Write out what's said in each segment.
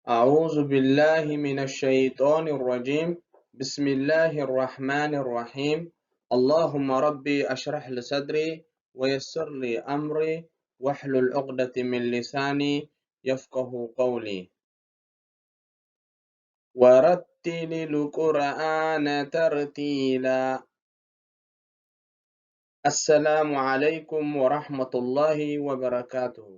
أعوذ بالله من الشيطان الرجيم. بسم الله الرحمن الرحيم. اللهم ربي أشرح لي صدري ويسر لي أمري واحلل عقدة من لساني يفقه قولي. ورتل القرآن ترتيلا. السلام عليكم ورحمة الله وبركاته.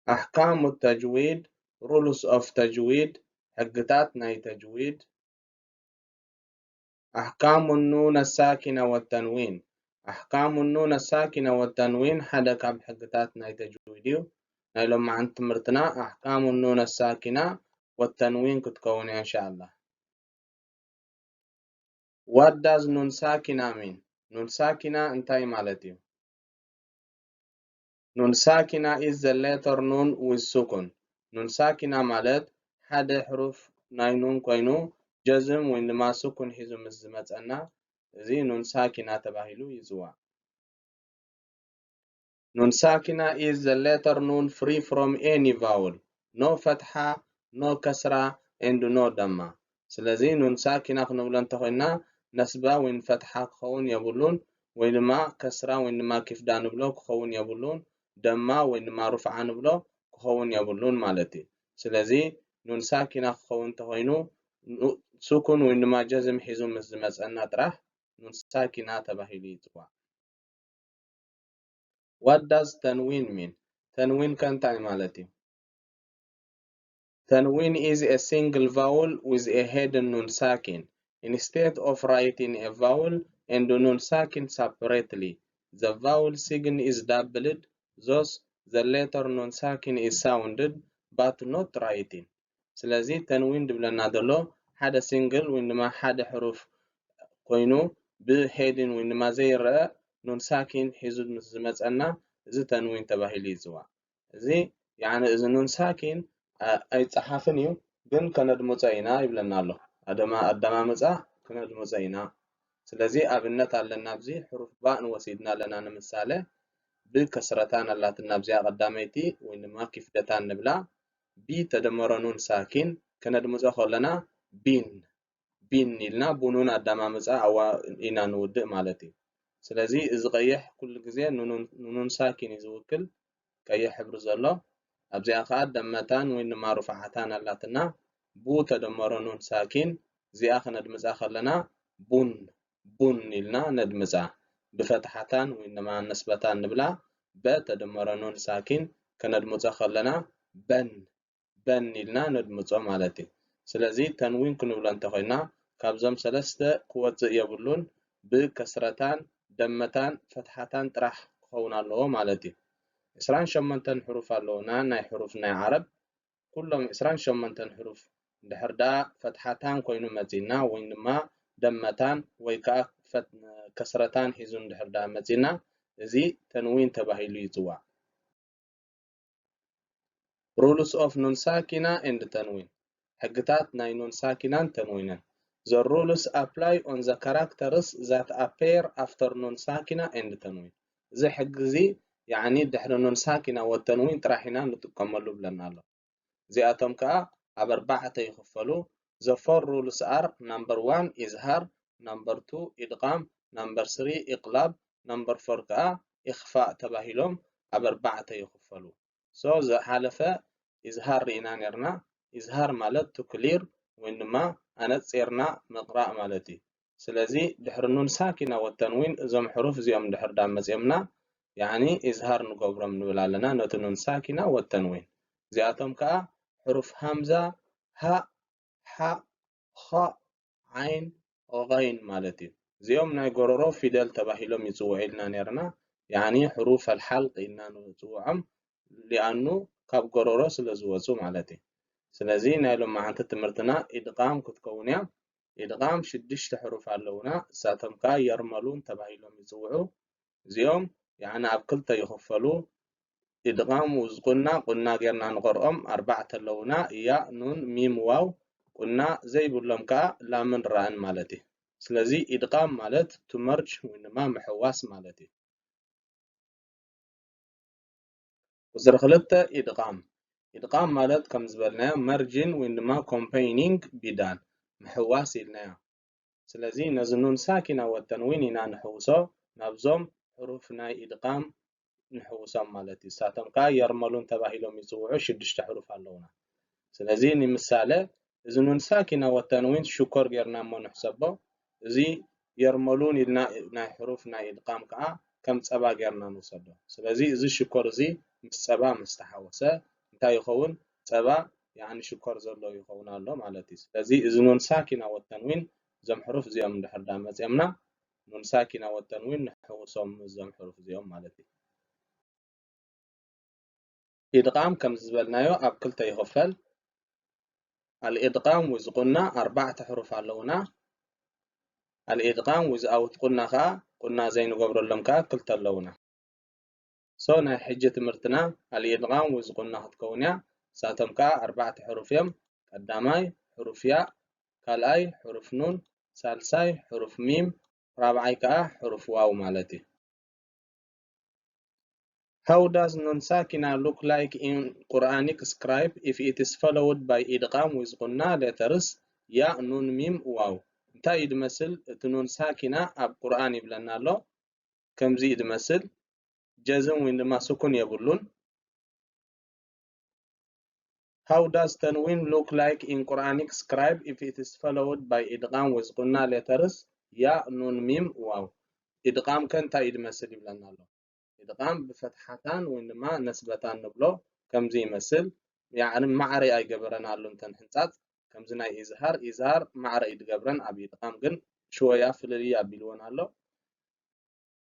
أحكام التجويد، rules of تجويد፣ ሕግታት ናይ ተጅዊድ። أحكام النون الساكنة والتنوين. أحكام النون الساكنة والتنوين ሓደ ካብ ሕግታት ናይ ተጅዊድ እዩ። ናይ ሎማዓንቲ ትምህርትና أحكام النون الساكنة والتنوين ክትከውን እያ إن شاء الله. What does ኑን ሳኪና mean? ኑን ሳኪና እንታይ ማለት እዩ? ኑን ሳኪና is the letter ኑን with ሱኩን። ኑን ሳኪና ማለት ሓደ ሕሩፍ ናይ ኑን ኮይኑ ጀዝም ወይ ድማ ሱኩን ሒዙ ምስ ዝመጸና እዚ ኑን ሳኪና ተባሂሉ ይጽዋዕ። ኑን ሳኪና is the letter ኑን free from any vowel. No ፈትሓ፣ no ከስራ and no ደማ። ስለዚ ኑን ሳኪና ክንብሎ እንተኾይና ነስባ ወይ ፈትሓ ክኸውን የብሉን፣ ወይ ድማ ከስራ ወይ ድማ ኪፍዳ ንብሎ ክኸውን የብሉን፣ ደማ ወይ ድማ ሩፍዓ ንብሎ ክኸውን የብሉን ማለት እዩ። ስለዚ ኑን ሳኪና ክኸውን እንተኾይኑ ኑ-፣ ሱኩን ወይ ድማ ጀዝም ሒዙ ምስ ዝመጸና ጥራሕ ኑን ሳኪና ተባሂሉ ይጽዋዕ። What does ተንዊን mean? ተንዊን ከ እንታይ ማለት እዩ? ተንዊን is a single vowel with a hidden ኑን ሳኪን. Instead of writing a vowel and ኑን ሳኪን separately, the vowel sign is doubled, thus the letter ኑን ሳኪን is sounded but not written. ስለዚ ተንዊን ድብለና ዘሎ ሓደ ሲንግል ወይ ድማ ሓደ ሕሩፍ ኮይኑ ብሄድን ወይ ድማ ዘይረአ ኑን ሳኪን ሒዙ ምስ ዝመጸና እዚ ተንዊን ተባሂሉ ይጽዋዕ። እዚ ያኒ እዚ ኑን ሳኪን ኣ-፣ ኣይጸሓፍን እዩ ግን ከነድምጾ ኢና ይብለና ኣሎ። ኣደማ-፣ ኣደማምጻ ክነድምጾ ኢና። ስለዚ ኣብነት ኣለና ኣብዚ ሕሩፍ ባእ ንወሲድና ኣለና ንምሳሌ ብከስረታን ኣላትና ኣብዚኣ ቀዳመይቲ ወይ ድማ ኪፍደታን ንብላ ቢ ተደመሮ ኑን ሳኪን ከነድምጾ ከለና ቢን፣ ቢን ኢልና ቡኑን ኣዳማምጻ ኣዋ ኢና ንውድእ ማለት እዩ። ስለዚ እዚ ቀይሕ ኩሉ ግዜ ንኑን፣ ንኑን ሳኪን እዩ ዝውክል ቀይሕ ሕብሪ ዘሎ። ኣብዚኣ ከኣ ደመታን ወይ ድማ ሩፍዓታን ኣላትና ቡ ተደመሮ ኑን ሳኪን እዚኣ ከነድምጻ ከለና ቡን፣ ቡን ኢልና ነድምጻ። ብፈትሓታን ወይ ድማ ነስበታን ንብላ በ ተደመሮ ኑን ሳኪን ከነድምጾ ከለና በን፣ በን ኢልና ነድምጾ ማለት እዩ። ስለዚ ተንዊን ክንብሎ እንተኾይና ካብዞም ሰለስተ ክወጽእ የብሉን፣ ብከስረታን ደመታን ፈትሓታን ጥራሕ ክኸውን ኣለዎ ማለት እዩ። ዕስራን ሸሞንተን ሕሩፍ ኣለዉና ናይ ሕሩፍ ናይ ዓረብ። ኩሎም ዕስራን ሸሞንተን ሕሩፍ እንድሕር ደኣ ፈትሓታን ኮይኑ መጺና ወይ ድማ ደመታን ወይ ከኣ ፈት-፣ ከስረታን ሒዙ እንድሕር ደኣ መጺና እዚ ተንዊን ተባሂሉ ይጽዋዕ። Rules of ኑን ሳኪና and ተንዊን። ሕግታት ናይ ኑን ሳኪናን ተንዊንን። The rules apply on the characters that appear after ኑን ሳኪና and ተንዊን። እዚ ሕጊ እዚ ያዕኒ ድሕሪ ኑን ሳኪና ወተንዊን ጥራሕ ኢና ንጥቀመሉ ብለና ኣሎ። እዚኣቶም ከኣ ኣብ ኣርባዕተ ይኽፈሉ። The four rules are number one ኢዝሃር፣ number two ኢድቓም፣ number three ኢቕላብ፣ number four ከኣ ኢኽፋእ ተባሂሎም ኣብ ኣርባዕተ ይኽፈሉ። So ዝሓለፈ ኢዝሃር ርኢና ኔርና። ኢዝሃር ማለት to clear ወይ ድማ ኣነጺርና ምቕራእ ማለት እዩ። ስለዚ ድሕሪ ኑን ሳኪና ወተንዊን እዞም ሕሩፍ እዚኦም ድሕር ዳ መጺኦምና ያዕኒ ኢዝሃር ንገብሮም ንብል ኣለና ነቲ ኑን ሳኪና ወተንዊን። እዚኣቶም ከኣ ሕሩፍ ሃምዛ፣ ሃእ፣ ሓእ፣ ኻእ፣ ዓይን፣ ቐይን ማለት እዩ። እዚኦም ናይ ጎረሮ ፊደል ተባሂሎም ይጽውዑ ኢልና ኔርና። ያዕኒ ሕሩፍ ኣልሓልቅ ኢልና ንጽውዖም ሊኣኑ ካብ ጎረሮ ስለ ዝወጹ ማለት እዩ። ስለዚ ናይ ሎማዓንቲ ትምህርትና ኢድቓም ክትከውን እያ። ኢድቓም ሽዱሽተ ሕሩፍ ኣለውና። እሳቶም ከኣ የርመሉን ተባሂሎም ይጽውዑ። እዚኦም ያዕኒ ኣብ ክልተ ይኽፈሉ። ኢድቓም ውዝ ቁና፣ ቁና ጌርና ንቐርኦም ኣርባዕተ ኣለውና። ያእ፣ ኑን፣ ሚም፣ ዋው፣ ቁና ዘይብሎም ከኣ ላምን ራእን ማለት እዩ። ስለዚ ኢድቓም ማለት to merge ወይ ድማ ምሕዋስ ማለት እዩ። ቁጽሪ ክልተ ኢድቓም። ኢድቓም ማለት ከም ዝበልናዮ መርጅን ወይ ድማ ኮምባይኒንግ ቢዳል ምሕዋስ ኢልናዮ። ስለዚ ነዚ ኑን ሳኪና ወተንዊን ኢና ንሕውሶ ናብዞም ሕሩፍ ናይ ኢድቓም ንሕውሶም ማለት እዩ። ንሳቶም ከኣ የርመሉን ተባሂሎም ይጽውዑ፣ ሽዱሽተ ሕሩፍ ኣለዉና። ስለዚ ንምሳሌ እዚ ኑን ሳኪና ወተንዊን ሽኮር ጌርና እሞ ንሕሰቦ፣ እዚ የርመሉን ኢልና ናይ ሕሩፍ ናይ ኢድቓም ከኣ ከም ጸባ ጌርና ንውሰዶ። ስለዚ እዚ ሽኮር እዚ ምስ ጸባ ምስ ተሓወሰ እንታይ ይኸውን? ጸባ ያዕኒ ሽኮር ዘሎ ይኸውን ኣሎ ማለት እዩ። ስለዚ እዚ ኑን ሳኪና ወተንዊን እዞም ሕሩፍ እዚኦም እንድሕር ዳ መጽኦምና ኑን ሳኪና ወተንዊን ንሕውሶም እዞም ሕሩፍ እዚኦም ማለት እዩ። ኢድቓም ከም ዝበልናዮ ኣብ ክልተ ይኽፈል። ኣልኢድቓም ዊዝ ቁና ኣርባዕተ ሕሩፍ ኣለዉና። ኣልኢድቓም ዊዝ ኣውት ቁና ከኣ ቁና ዘይንገብረሎም ከኣ ክልተ ኣለዉና። ሶ ናይ ሕጂ ትምህርትና ኣልኢድቓም ዊዝ ቁና ክትከውን እያ። ንሳቶም ከኣ ኣርባዕተ ሕሩፍ እዮም። ቀዳማይ ሕሩፍ ያእ፣ ካልኣይ ሕሩፍ ኑን፣ ሳልሳይ ሕሩፍ ሚም፣ ራብዓይ ከኣ ሕሩፍ ዋው ማለት እዩ። How does nun sakina look like in Quranic script if it is followed by idgham with gunna letters ya nun mim waw? እንታይ እዩ ዝመስል እቲ ኑን ሳኪና ኣብ ቁርኣን ይብለና ኣሎ። ከምዚ እዩ ዝመስል። ጀዝም ወይ ድማ ስኩን የብሉን። How does tanwin look like in Quranic script if it is followed by idgham with gunna letters ya nun mim waw? ኢድቓም ከ እንታይ እዩ ዝመስል ይብለና ኣሎ። ኢድቓም ብፈትሓታን ወይ ድማ ነስበታን ንብሎ። ከምዚ ይመስል። ያዕኒ ማዕረ ኣይገበረን ኣሎ እንተን ሕንጻጽ ከምዚ ናይ ኢዝሃር፣ ኢዝሃር ማዕረ እዩ ዝገብረን፣ ኣብ ኢድቓም ግን ሽወያ ፍልልይ ኣቢልወን ኣሎ።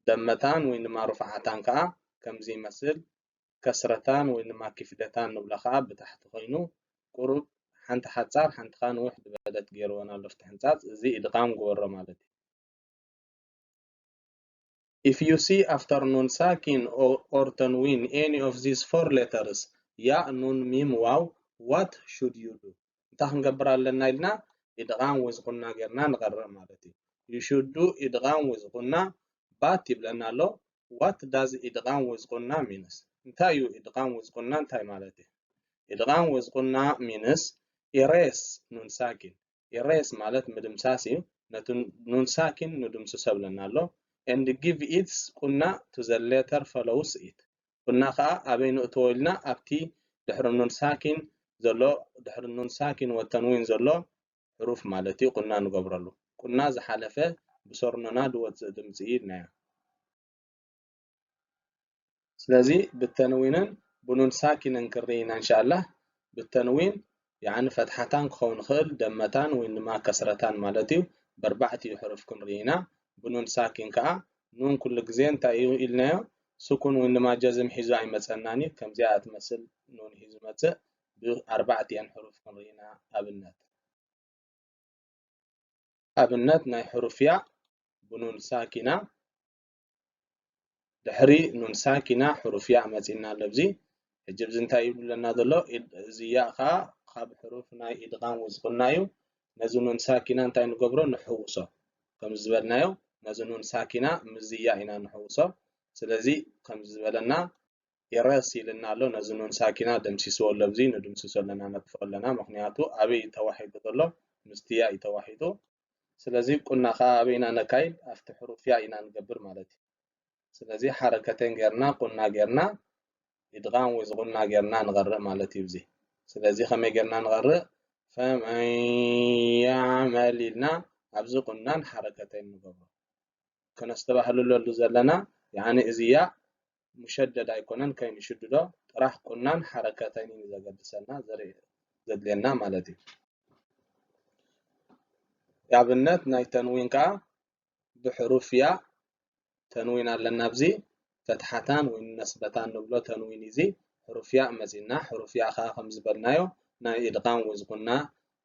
ደመታን ወይ ድማ ሩፍዓታን ከኣ ከምዚ ይመስል። ከስረታን ወይ ድማ ኪፍደታን ንብሎ ከኣ ብታሕቲ ኮይኑ ቁሩብ ሓንቲ ሓጻር ሓንቲ ከኣ ንውሕ ዝበለት ገይርወን ኣሎ ፍቲ ሕንጻጽ። እዚ ኢድቓም ግበሮ ማለት እዩ። If you see after nun sakin or, or tanwin any of these four letters ya nun mim waw, what should you do? እንታይ ክንገብር ኣለና ኢልና ኢድቓም with gunna ጌርና ንቐርእ ማለት እዩ። You should do ኢድቓም with gunna but ይብለና ኣሎ። What does ኢድቓም with gunna means? እንታይ እዩ ኢድቓም with gunna እንታይ ማለት እዩ? ኢድቓም with gunna means erase nun sakin። ኢሬስ ማለት ምድምሳስ እዩ። ነቲ ኑን ሳኪን ንድምስሶ ብለና ኣሎ። And give its ቁና to the letter follows it። ቁና ከኣ ኣበይ ንእትዎ ኢልና ኣብቲ ድሕሪ ኑን ሳኪን ዘሎ ድሕሪ ኑን ሳኪን ወተንዊን ዘሎ ሕሩፍ ማለት እዩ ቁና ንገብረሉ። ቁና ዝሓለፈ ብሰርኖና ዝወፅእ ድምፂ እዩ ኢልናዮ። ስለዚ ብተንዊንን ብኑን ሳኪንን ክንርኢ ኢና እንሻላህ። ብተንዊን ያዕኒ ፈትሓታን ክኸውን ይኽእል ደመታን ወይ ድማ ከስረታን ማለት እዩ። በርባዕቲኡ ሕሩፍ ክንርኢ ኢና። ብኑን ሳኪን ከኣ ኑን ኩሉ ግዜ እንታይ እዩ ኢልናዮ? ስኩን ወይ ድማ ጀዝም ሒዙ ኣይመጸናን እዩ። ከምዚኣ እትመስል ኑን ሒዙ መጽእ። ብኣርባዕቲኣን ሕሩፍ ክንርኢ ኢና ኣብነት። ኣብነት ናይ ሕሩፍ ያእ ብኑን ሳኪና ድሕሪ ኑን ሳኪና ሕሩፍ ያእ መጺና ኣሎ። ኣብዚ ሕጂ ኣብዚ እንታይ ይብለና ዘሎ? እዚ ያእ ከኣ ካብ ሕሩፍ ናይ ኢድቓም ወዝቕና እዩ። ነዚ ኑን ሳኪና እንታይ ንገብሮ? ንሕውሶ። ከም ዝበልናዮ ነዚ ኑን ሳኪና ምስዚ ያእ ኢና ንሕውሶ። ስለዚ ከም ዝበለና ኢረስ ኢልና ኣሎ። ነዚ ኑን ሳኪና ደምሲስዎ ኣሎ። ኣብዚ ንድምስሶ ኣለና፣ ነጥፍኦ ኣለና። ምኽንያቱ ኣበይ እዩ ተዋሒጡ ዘሎ? ምስቲ ያእ እዩ ተዋሒጡ። ስለዚ ቁና ከኣ ኣበይ ኢና ነካይድ? ኣብቲ ሕሩፍ ያእ ኢና ንገብር ማለት እዩ። ስለዚ ሓረከተን ጌርና፣ ቁና ጌርና፣ ኢድቓም ወይ ዝቑና ጌርና ንቐርእ ማለት እዩ። እዚ ስለዚ ከመይ ጌርና ንቐርእ? ፈመን ያዕመል ኢልና ኣብዚ ቁናን ሓረከተን ንገብሮ። ከነስተባህልለሉ ዘለና ያዕኒ እዚ ያእ ሙሸደድ ኣይኮነን፣ ከይንሽድዶ ጥራሕ ቁናን ሓረከተን እዩ ዘገድሰና ዘርኢ ዘድልየና ማለት እዩ። ኣብነት ናይ ተንዊን ከኣ ብሕሩፍ ያእ ተንዊን ኣለና። ኣብዚ ፈትሓታን ወይ ነስበታን ንብሎ ተንዊን እዚ ሕሩፍ ያእ መጺና። ሕሩፍ ያእ ከኣ ከም ዝበልናዮ ናይ ኢድቓም ወይ ዝቑና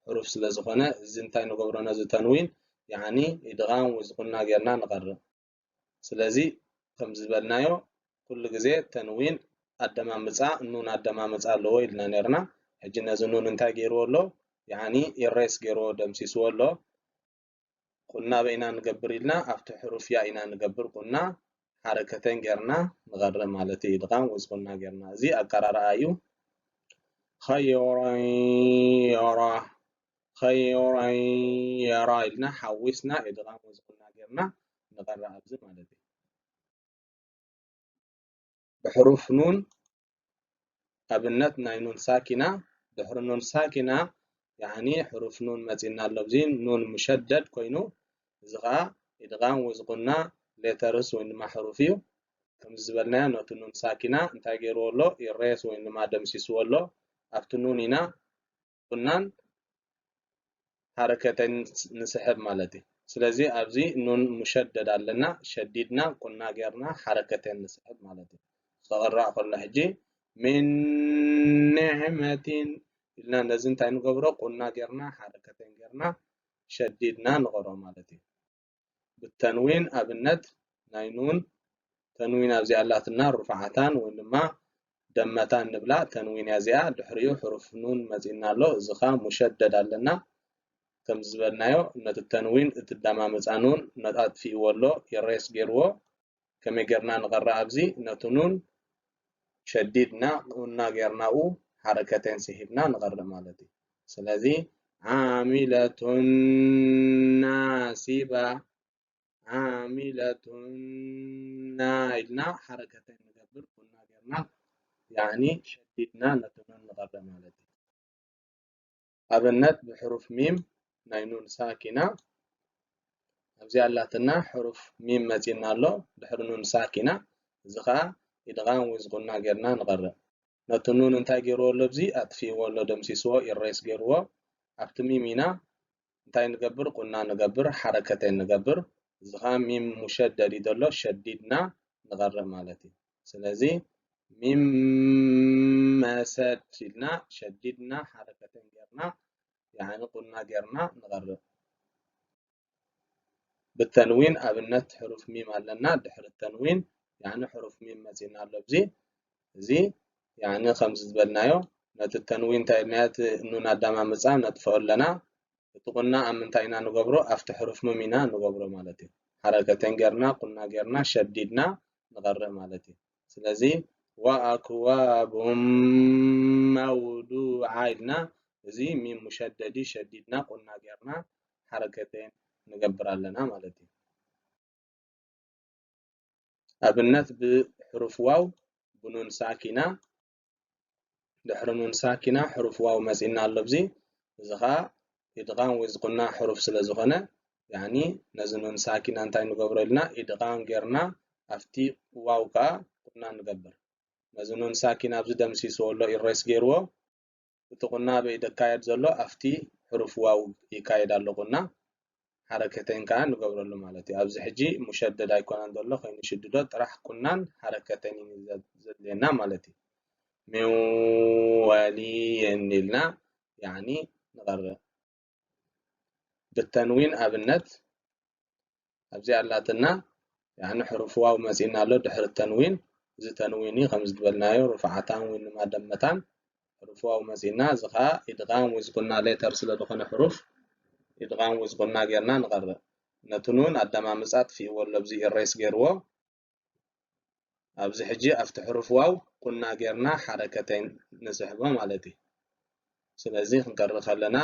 ሕሩፍ ስለ ዝኾነ እዚ እንታይ ንገብሮ ነዚ ተንዊን ያዕኒ ኢድቓም ወይ ዝቑና ጌርና ንቐርእ። ስለዚ ከም ዝበልናዮ ኩሉ ግዜ ተንዊን ኣደማምጻ ኑን ኣደማምጻ ኣለዎ ኢልና ኔርና። ሕጂ ነዚ ኑን እንታይ ገይርዎ ኣሎ? ያዕኒ ኢሬስ ገይርዎ ደምሲስዎ ኣሎ። ቁና በይና ንገብር ኢልና ኣብቲ ሕሩፍ ያእ ኢና ንገብር ቁና ሓረከተን ጌርና ንቐርእ ማለት እዩ። ኢድቓም ወዝቑና ጌርና እዚ ኣቀራርኣ እዩ። خيرا يرى، خيرا يرى ኢልና ሓዊስና ኢድጋም ወዝቁና ጌርና ንቐርእ ኣብዚ ማለት እዩ። ብሕሩፍ ኑን ኣብነት ናይ ኑን ሳኪና ድሕሪ ኑን ሳኪና ያኒ ሕሩፍ ኑን መጺና ኣሎ። ኣብዚ ኑን ሙሸደድ ኮይኑ እዚ ኸኣ ኢድጋም ወዝቁና ሌተርስ ወይ ድማ ሕሩፍ እዩ። ከምዚ ዝበልናዮ ነቲ ኑን ሳኪና እንታይ ገይርዎ ኣሎ? ኢሬስ ወይ ድማ ደምሲስዎ ኣሎ። ኣብቲ ኑን ኢና ቁናን ሓረከተን ንስሕብ ማለት እዩ። ስለዚ ኣብዚ ኑን ሙሸደድ ኣለና፣ ሸዲድና ቁና ጌርና ሓረከተን ንስሕብ ማለት እዩ። ክቕራእ ከሎ ሕጂ ምን ኒዕመቲን ኢልና ነዚ እንታይ ንገብሮ? ቁና ጌርና ሓረከተን ጌርና ሸዲድና ንቐርኦ ማለት እዩ። ብተንዊን ኣብነት ናይ ኑን ተንዊን ኣብዚኣ ኣላትና ሩፍዓታን ወይ ድማ ደመታን ንብላ ተንዊን እያ እዚኣ። ድሕሪኡ ሕሩፍ ኑን መጺና ኣሎ። እዚ ኸኣ ሙሸደድ ኣለና። ከምዚ ዝበልናዮ ነቲ ተንዊን እቲ ኣደማምጻ ኑን ነጣጥፊእዎ ኣሎ፣ ኢሬስ ገይርዎ። ከመይ ጌርና ንቐርእ ኣብዚ? ነቲ ኑን ሸዲድና ቁና ጌርናኡ ሓረከተን ስሒብና ንቐርእ ማለት እዩ። ስለዚ ዓሚለቱን ናሲባ፣ ዓሚለቱን ና ኢልና ሓረከተን ንገብር ቁና ጌርና ያኒ ሸዲድና ነቲ ኑን ንቐርእ ማለት እዩ። ኣብነት ብሕሩፍ ሚም ናይ ኑን ሳኪና ኣብዚ ኣላትና ሕሩፍ ሚም መጺና ኣሎ። ድሕሪ ኑን ሳኪና እዚ ኸኣ ኢድጋም ወይ ዝቁና ጌርና ንቐርእ። ነቲ ኑን እንታይ ገይርዎ ኣሎ? ኣብዚ ኣጥፊእዎ ኣሎ፣ ደምሲስዎ፣ ኢሬስ ገይርዎ። ኣብቲ ሚም ኢና እንታይ ንገብር? ቁና ንገብር፣ ሓረከተን ንገብር። እዚ ኸኣ ሚም ሙሸደድ እዩ ዘሎ፣ ሸዲድና ንቐርእ ማለት እዩ። ስለዚ ሚም መሰድ ኢልና ሸዲድና ሓረከተን ጌርና ያኒ ቁና ጌርና ንቐርእ። ብተንዊን ኣብነት ሕሩፍ ሚም ኣለና፣ ድሕሪ ተንዊን ያኒ ሕሩፍ ሚም መጺና ኣሎ። ኣብዚ እዚ ያኒ ከምዚ ዝበልናዮ ነቲ ተንዊን እንታይ ኢልናዮ? እቲ ኑን ኣደማምጻ ነጥፍኦ ኣለና። እቲ ቁና ኣብ ምንታይ ኢና ንገብሮ? ኣብቲ ሕሩፍ ሚም ኢና ንገብሮ ማለት እዩ። ሓረከተን ጌርና ቁና ጌርና ሸዲድና ንቐርእ ማለት እዩ። ስለዚ ወኣክዋቡ መውዱዓ ኢልና እዚ ሚም ሙሸደዲ ሸዲድና ቁና ጌርና ሓረከተን ንገብር ኣለና ማለት እዩ። ኣብነት ብሕሩፍ ዋው ብኑን ሳኪና ድሕሪ ኑን ሳኪና ሕሩፍ ዋው መጺና ኣሎ። ኣብዚ እዚ ኸኣ ኢድጋም ወይ ዝቁና ሕሩፍ ስለ ዝኾነ ያኒ ነዚ ኑን ሳኪና እንታይ ንገብሮ ኢልና ኢድጋም ጌርና ኣብቲ ዋው ከኣ ቁና ንገብር። ነዚ ኑን ሳኪና ኣብዚ ደምሲስዎ ኣሎ፣ ኢሬስ ገይርዎ። እቲ ቁና ኣበይ ደካየድ ዘሎ? ኣብቲ ሕሩፍ ዋው ይካየድ ኣሎ ቁና። ሓረከተይን ከኣ ንገብረሉ ማለት እዩ። ኣብዚ ሕጂ ሙሸደድ ኣይኮነን ዘሎ፣ ከይንሽድዶ ጥራሕ ቁናን ሓረከተይን እዩ ዘ-፣ ዘድልየና ማለት እዩ። ሚን ወሊይን ኢልና ያኒ ንቐርእ። ብተንዊን ኣብነት ኣብዚ ኣላትና ያኒ ሕሩፍ ዋው መጺና ኣሎ ድሕሪ ተንዊን። እዚ ተንዊን እዩ ከምዚ ዝበልናዮ ሩፍዓታን ወይ ድማ ደመታን ሕሩፍ ዋው መጺና። እዚ ኸኣ ኢድጋም ወይ ዝቁና ሌተር ስለ ዝኾነ ሕሩፍ ኢድጋም ወይ ዝቁና ጌርና ንቐርእ። ነቲ ኑን ኣደማምጻ ኣጥፊእዎ ኣሎ፣ ኣብዚ ኢሬስ ገይርዎ። ኣብዚ ሕጂ ኣብቲ ሕሩፍ ዋው ቁና ጌርና ሓረከተይን ንስሕቦ ማለት እዩ። ስለዚ ክንቀርእ ከለና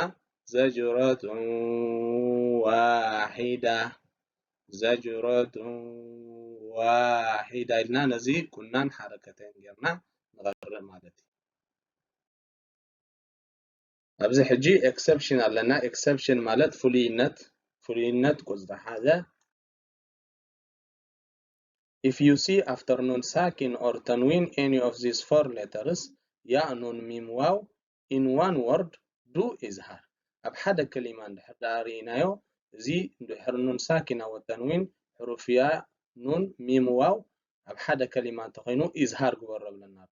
ዘጅረቱን ዋሒዳ፣ ዘጅረቱን ዋሒዳ ኢልና ነዚ ቁናን ሓረከተይን ጌርና ንቐርእ ማለት እዩ። ኣብዚ ሕጂ ኤክሰፕሽን ኣለና። ኤክሰፕሽን ማለት ፍሉይነት፣ ፍሉይነት ቁጽሪ ሓደ። If you see after nun sakin or tanwin any of these four letters, ya, nun, mim, waw, in one word, do izhar. ኣብ ሓደ ከሊማ እንድሕር ደኣ ርኢናዮ፣ እዚ እንድሕር ኑን ሳኪና ወተንዊን፣ ሕሩፍ ያ፣ ኑን፣ ሚም፣ ዋው፣ ኣብ ሓደ ከሊማ እንተኾይኑ ኢዝሃር ግበሮ ብለና ኣሎ።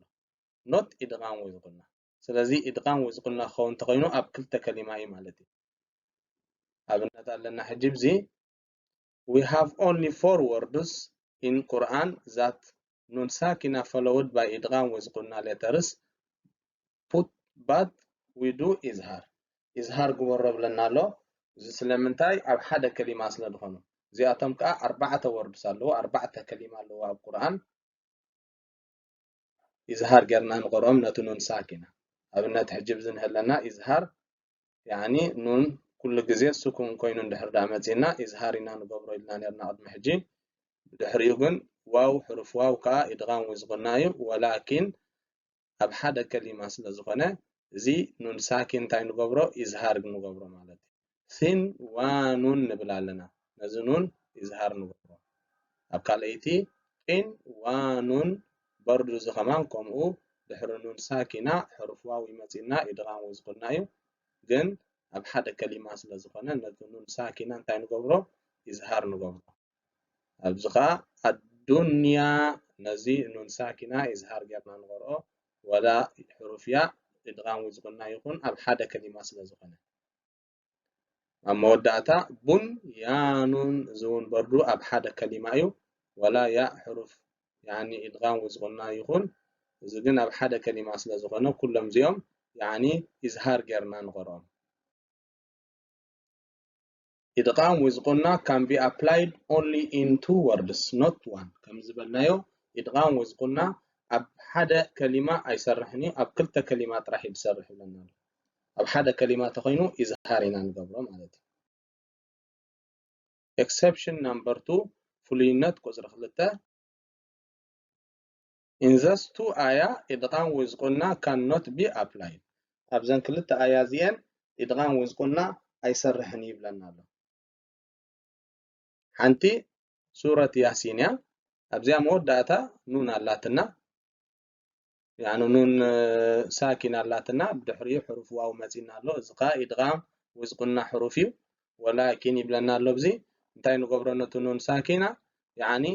ኖት ኢድጋም ወይ ዝቁና። ስለዚ ኢድጋም ወይ ዝቁና ክኸውን እንተኾይኑ ኣብ ክልተ ከሊማ እዩ ማለት እዩ። ኣብነት ኣለና ሕጂ ብዚ፣ we have only four words in Quran that nun sakina followed by idgham with gunna letters put, but we do izhar. ኢዝሃር ግበሮ ብለና ኣሎ። እዚ ስለምንታይ? ኣብ ሓደ ከሊማ ስለ ዝኾኑ። እዚኣቶም ከኣ ኣርባዕተ ወርድስ ኣለዎ፣ ኣርባዕተ ከሊማ ኣለዎ ኣብ ቁርኣን። ኢዝሃር ጌርና ንቐርኦም ነቲ ኑን ሳኪና። ኣብነት ሕጂ ብዝንህለና ኢዝሃር ያኒ ኑን ኩሉ ግዜ ስኩን ኮይኑ እንድሕር ደኣ መጺና ኢዝሃር ኢና ንገብሮ ኢልና ነርና ቅድሚ ሕጂ። ድሕሪኡ ግን ዋው ሕሩፍ ዋው ከኣ ኢድጋም ወይ ዝቁና እዩ። ወላኪን ኣብ ሓደ ከሊማ ስለ ዝኾነ እዚ ኑን ሳኪን እንታይ ንገብሮ ኢዝሃር ንገብሮ ማለት እዩ። ሲን ዋኑን ንብል ኣለና። ነዚ ኑን ኢዝሃር ንገብሮ። ኣብ ካልኣይቲ ቂን ዋኑን በርዱ እዚ ከማን ከምኡ ድሕሪ ኑን ሳኪና ሕሩፍ ዋው ይመጽእና ኢድጋም ወይ ዝቁና እዩ። ግን ኣብ ሓደ ከሊማ ስለ ዝኾነ ነቲ ኑን ሳኪና እንታይ ንገብሮ ኢዝሃር ንገብሮ። ኣብዚ ኸዓ ኣዱንያ ነዚ ኑን ሳኪና ኢዝሃር ጌርና ንቐርኦ ወላ ሕሩፍ ያ ኢድጋም ወይ ዝቁና ይኹን ኣብ ሓደ ከሊማ ስለ ዝኾነ። ኣብ መወዳእታ ቡን ያኑን እዚ እውን በርዱ ኣብ ሓደ ከሊማ እዩ። ወላ ያ ሕሩፍ ያኒ ኢድጋም ወይ ዝቁና ይኹን እዚ ግን ኣብ ሓደ ከሊማ ስለ ዝኾነ ኩሎም እዚኦም ያኒ ኢዝሃር ጌርና ንቐርኦም። ኢድጋም ወይ ዝቁና can be applied only in two words, not one። ከም ዝበልናዮ ኢድጋም ወይ ዝቁና ኣብ ሓደ ከሊማ ኣይሰርሕን እዩ፣ ኣብ ክልተ ከሊማ ጥራሕ እዩ ዝሰርሕ ይብለና ኣሎ። ኣብ ሓደ ከሊማ ተኾይኑ ኢዝሃር ኢና ንገብሮ ማለት እዩ። Exception number two፣ ፍሉይነት ቁጽሪ ክልተ። In those two aya ኢድጋም ወይ ዝቁና can not be applied። ኣብዘን ክልተ ኣያ እዚኤን ኢድጋም ወይ ዝቁና ኣይሰርሕን ይብለና ኣሎ። ሓንቲ ሱረት ያሲን እያ። ኣብዚኣ መወዳእታ ኑን ኣላትና። ያኒ ኑን ሳኪን ኣላትና፣ ብድሕሪኡ ሕሩፍ ዋው መጺና ኣሎ። እዚ ኸዓ ኢድጋም ወይ ዝቁና ሕሩፍ እዩ። ወላኪን ይብለና ኣሎ። ኣብዚ እንታይ ንገብሮ ነቲ ኑን ሳኪና ያኒ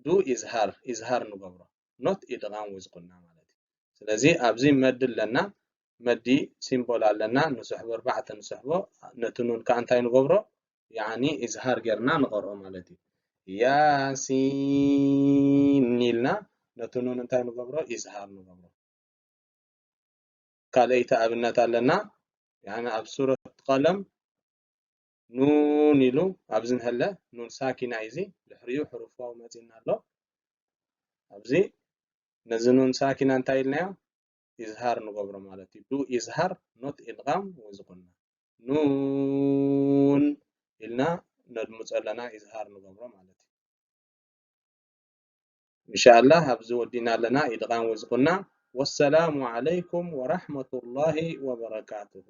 ዱ ኢዝሃር ኢዝሃር ንገብሮ፣ not ኢድጋም ወይ ዝቁና ማለት እዩ። ስለዚ ኣብዚ መዲ ኣለና፣ መዲ ሲምቦል ኣለና፣ ንስሕቦ ኣርባዕተ ንስሕቦ። ነቲ ኑን ከኣ እንታይ ንገብሮ ያኒ ኢዝሃር ጌርና ንቐርኦ ማለት እዩ። ያሲን ኢልና ነቲ ኑን እንታይ ንገብሮ ኢዝሃር ንገብሮ። ካልኣይቲ ኣብነት ኣለና። ያኒ ኣብ ሱረት ቀለም ኑን ኢሉ ኣብዚ ንሀለ ኑን ሳኪና እዩ። እዚ ድሕሪኡ ሕሩፍ ዋው መጺና ኣሎ። ኣብዚ ነዚ ኑን ሳኪና እንታይ ኢልናዮ? ኢዝሃር ንገብሮ ማለት እዩ። ዱ ኢዝሃር፣ not ኢድጋም ወይ ዝቁና። ኑን ኢልና ነድምጾ ኣለና፣ ኢዝሃር ንገብሮ ማለት እዩ። ኢንሻኣላህ ኣብዚ ወዲና ኣለና ኢድጋም ወይ ዝቁና። ወሰላሙ ዓለይኩም ወራህመቱላሂ ወበረካቱሁ።